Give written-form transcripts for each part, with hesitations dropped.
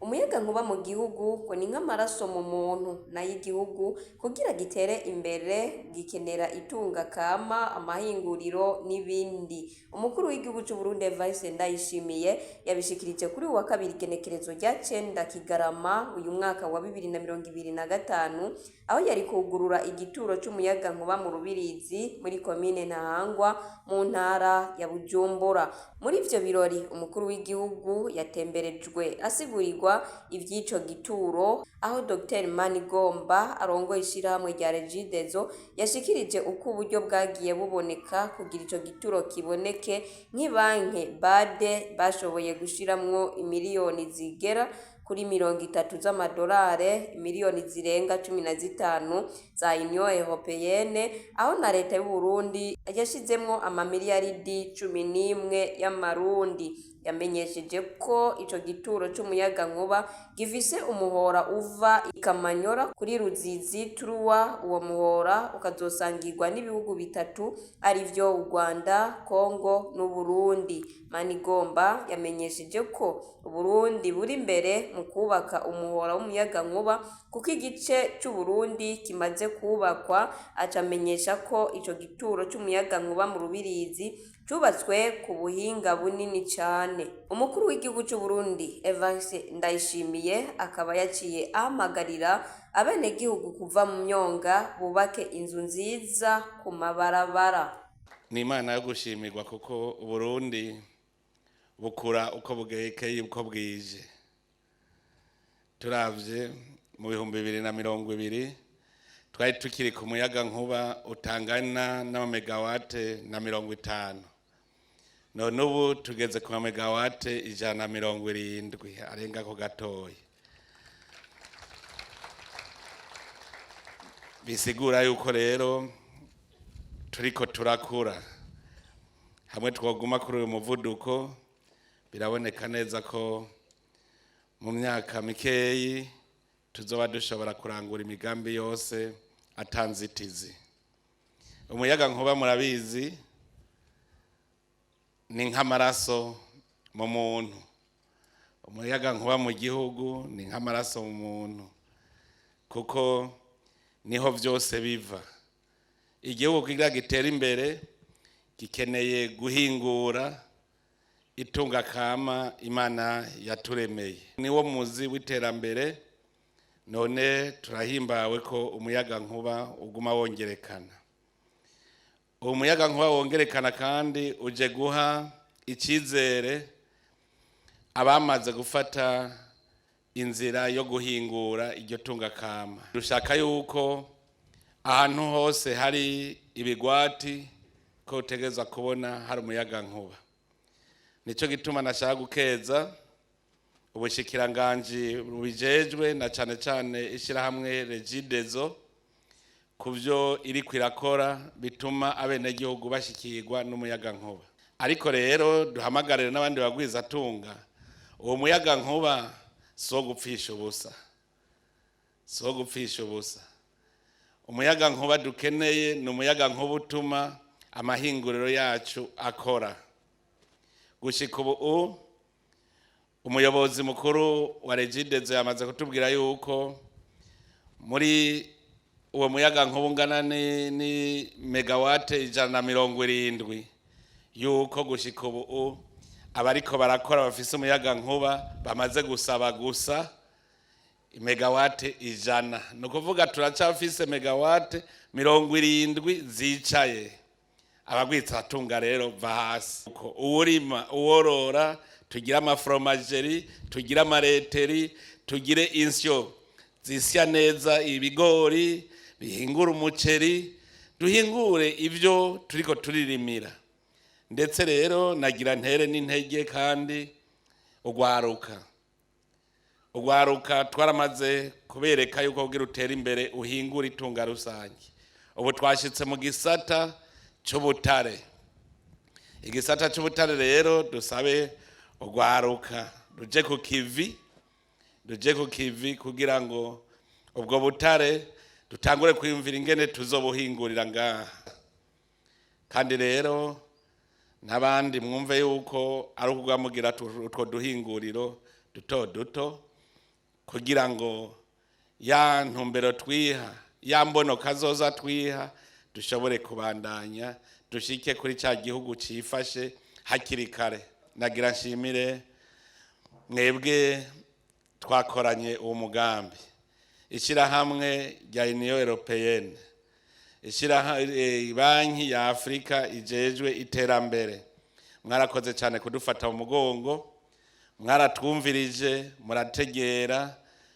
Umuyagankuba mu gihugu ngo ni nk'amaraso mu muntu, nayo igihugu kugira gitere imbere gikenera itunga kama, amahinguriro n'ibindi. Umukuru w'igihugu c'Uburundi Evariste Ndayishimiye yabishikirije kuri uyu wa kabiri igenekerezo rya 9 Kigarama uyu mwaka wa 2025, aho yari kugurura igituro c'umuyagankuba mu Rubirizi muri komine Ntahangwa mu ntara ya Bujumbura. Muri ivyo birori umukuru w'igihugu yatemberejwe asigurirwa ivy'ico gituro, aho Dr Manigomba arongoye ishirahamwe rya Regideso yashikirije uko uburyo bwagiye buboneka kugira ico gituro kiboneke, nk'ibanke BAD bashoboye gushiramwo imiliyoni zigera kuri 30 z'amadolari, imiliyoni zirenga 15 za Union Européenne, aho na leta y'u Burundi yashizemwo amamiliyaridi 11 y'amarundi. Yamenyesheje ko ico gituro c'umuyagankuba gifise umuhora uva i Kamanyora kuri Ruzizi Truwa, uwo muhora ukazosangirwa n'ibihugu bitatu arivyo u Rwanda, Congo n'Uburundi. Manigomba yamenyesheje ko Uburundi buri imbere mu kubaka umuhora w'umuyagankuba kuko igice c'Uburundi kimaze kubakwa, aca amenyesha ko ico gituro c'umuyagankuba mu Rubirizi cubatswe ku buhinga bunini cane. Umukuru w'igihugu c'Uburundi Evariste Ndayishimiye akaba yaciye ahamagarira abenegihugu kuva mu myonga bubake inzu nziza ku mabarabara. Ni Imana yo gushimirwa kuko Uburundi bukura uko bwekeye uko bwije. Turavye mu 2020 twari tukiri ku muyaga nkuba utangana n'amamegawate na 50, none ubu tugeze ku mamegawate 170 arenga ko gatoya. Bisigura yuko rero turiko turakura, hamwe twoguma kuri uyu muvuduko biraboneka neza ko mu myaka mikeyi tuzoba dushobora kurangura imigambi yose atanzitizi. Umuyaga nkuba murabizi ni nk'amaraso mu muntu, umuyaga nkuba mu gihugu ni nk'amaraso mu muntu, kuko niho vyose biva. Igihugu kugira gitere imbere gikeneye guhingura itunga kama Imana yaturemeye, niwo muzi w'iterambere. None turahimbawe ko umuyaga nkuba uguma wongerekana. Uwo muyaga nkuba wongerekana kandi uje guha icizere abamaze gufata inzira yo guhingura iryo tunga kama. Dushaka yuko ahantu hose hari ibigwati ko utegerezwa kubona hari umuyaga nkuba. Nico gituma nashaka gukeza ubushikiranganji bubijejwe na cane cane ishirahamwe Regideso kuvyo iriko irakora bituma abenegihugu bashikirwa n'umuyaga nkuba. Ariko rero duhamagarire n'abandi bagwizatunga, uwo muyaga nkuba so gupfisha ubusa, so gupfisha ubusa. Umuyaga nkuba dukeneye ni umuyaga nkuba utuma amahinguriro yacu akora. Gushika ubu umuyobozi mukuru wa Regideso yamaze kutubwira yuko muri uwo muyaga nkuba ungana ni megawate 170, yuko gushika ubu abariko barakora bafise umuyaga nkuba bamaze gusaba gusa megawate 100. Ni ukuvuga turacafise megawate 70 zicaye. Abagwitsatunga rero va hasi, uwurima uworora, tugire amafromageri, tugire amareteri, tugire insyo zisya neza ibigori, bihingure umuceri, duhingure ivyo turiko turirimira. Ndetse rero nagira ntere n'intege kandi ugwaruka. Ugwaruka twaramaze kubereka yuko kugira utere imbere uhingure itunga rusange. Ubu twashitse mu gisata c'ubutare. Igisata c'ubutare rero dusabe ugwaruka ruje ku kivi, ruje ku kivi kugira ngo ubwo butare dutangure kwiyumvira ingene tuzobuhingurira ngaha. Kandi rero n'abandi mwumve yuko ari ukugamugira utwo duhinguriro duto duto. Kugira ngo ya ntumbero twiha, ya mbono kazoza twiha, dushobore kubandanya dushike kuri cya gihugu cifashe hakiri kare. Nagira nshimire mwebwe twakoranye uwo mugambi, ishyirahamwe rya Union Européenne, Banki ya Afurika ijejwe iterambere. Mwarakoze cyane kudufata mu mugongo, mwaratwumvirije, murategera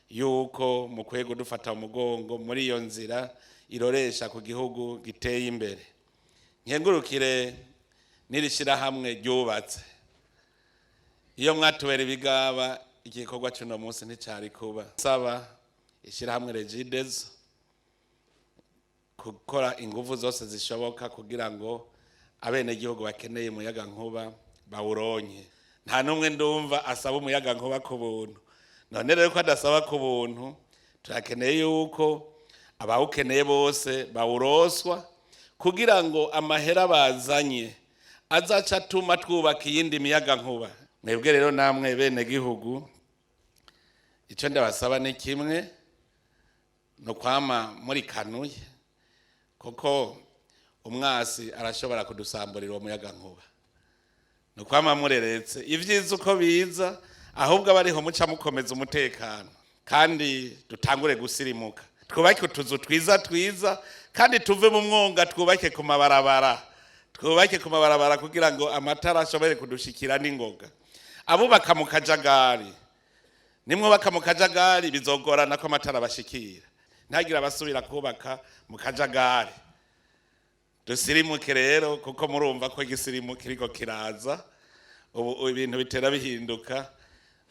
yuko mukwiye kudufata mu mugongo muri iyo nzira iroresha ku gihugu giteye imbere. Nkengurukire n'iri shyirahamwe ryubatse. Iyo mwatubera ibigaba, igikorwa cy'uno munsi nticyari kuba. Saba ishyirahamwe Regideso gukora ingufu zose zishoboka kugira ngo abenegihugu bakeneye umuyaga nkuba bawuronke. Nta n'umwe ndumva asaba umuyaga nkuba ku buntu. None rero ko adasaba ku buntu, turakeneye yuko abawukeneye bose bawuroswa, kugira ngo amahera bazanye azaca atuma twubaka iyindi miyaga nkuba. Mwebwe rero namwe bene gihugu, icyo ndabasaba ni kimwe: ni ukwama muri kanuye, kuko umwasi arashobora kudusamburira uwo muyaga nkuba. Ni ukwama mureretse ibyiza uko biza, ahubwo abariho muca mukomeza umutekano, kandi dutangure gusirimuka, twubake utuzu twiza twiza, kandi tuve mu mwonga, twubake ku mabarabara, twubake ku mabarabara kugira ngo amatara ashobore kudushikira n'ingoga. Abubaka mu kajagari, nimwubaka mu kajagari bizogorana ko amatara bashikira. Ntagire abasubira kubaka mu kajagari. Dusirimuke rero, kuko murumva ko igisirimu kiriko kiraza ubu, ibintu bitera bihinduka.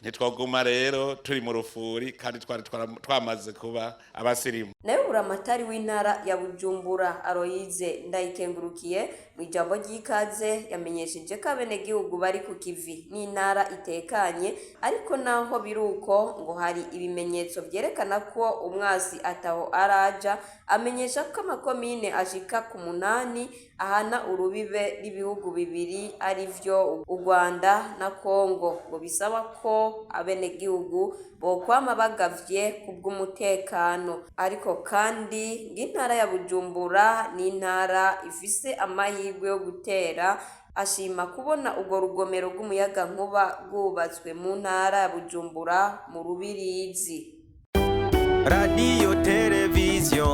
Ntitwaguma rero turi mu rufuri kandi twari twamaze kuba abasirimu. Nayo buramatari w'intara ya Bujumbura, Aloyize Ndayikengurukiye, mu ijambo ry'ikaze yamenyesheje ko abenegihugu bari ku kivi n'intara itekanye, ariko naho biruko ngo hari ibimenyetso vyerekana ko umwasi ataho araja. Amenyesha ko amakomine ashika ku 8 ahana urubibe n'ibihugu bibiri, arivyo u Rwanda na Kongo, ngo bisaba ko abenegihugu bokwama bagavye kubw'umutekano. Ariko kandi ngo intara ya Bujumbura ni intara ifise amahirwe yo gutera. Ashima kubona urwo rugomero rw'umuyagankuba rwubatswe mu ntara ya Bujumbura mu Rubirizi. Radiyo, televiziyo.